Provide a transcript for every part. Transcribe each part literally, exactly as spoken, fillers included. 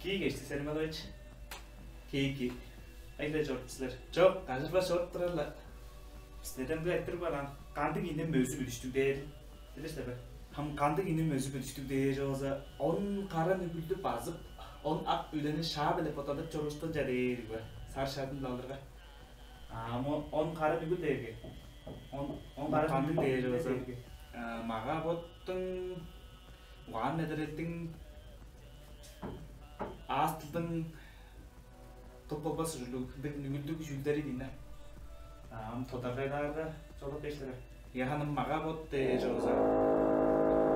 Кээги эшти, Сермелович. Кээги. Айлай чоруп силер. Чок, кажырбас чоруп турар-ла. Бистерден бир айтырыг бар аан. Кандыг ийне мөзү бүдүштүг дээр? Билир силер бе? Хам кандыг ийне мөзү бүдүштүг дээр болза, он кара нүгүлдү базып, он ак үлени шаа-биле боттадып чорууштан чадаар ийик бе? Сар шаадын алырга. А мо он кара нүгүл дээрге? Он он кара кандыг нүгүл дээр болза, дээрге? Мага боттуң, угаан медерелдиң, аас тылдың кылып болбас ужурлуг бир нүгүлдүг чүүлдери дийин. Ам тодаргайлаарга чогулуп кээштер. Яханым мага бот дээр чогуза.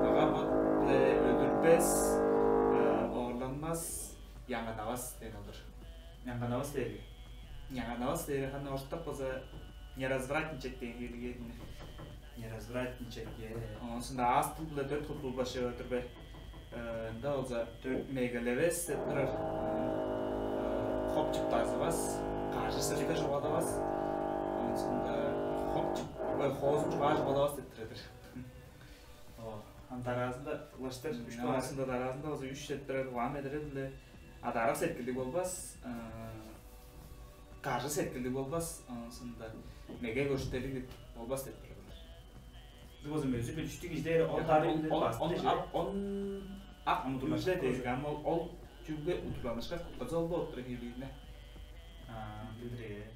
Мага бот биле өлүрбес, э, оорланмас, яңанавас деген олур. Яңанавас дээрге. Яңанавас дээрге ханы ортак болза, неразвратничек деген хевирлиг ийин. Неразвратничек, е. Оон соонда аас тыл биле дөрт кутулбаш чыгып отур бе? Э, ында болза дөрт мегелевес деп турар. Э, хопчуп дазывас, кажы сыртта чугаалавас. Оон соонда хопчуп, ой, хоозун чугаа чугаалавас деп турар-дыр. О, ам дараазында улаштыр, үш М, дугаарында дараазында болза үш деп турар, угаан медерел биле адарак сеткилдиг болбас, э, кажы сеткилдиг болбас, оон соонда меге көрүштерлиг болбас деп турар. Бир болза мөзү бүдүштүг кижи дээр, ол Яханым тарыын ол, ол, базып ол, дээш, ап, он ак амыдырмашка дээш, ам ол, ол чүвеге удурланышка кылдырза ол болуп турар хевирлиг ийин. А, билир, э.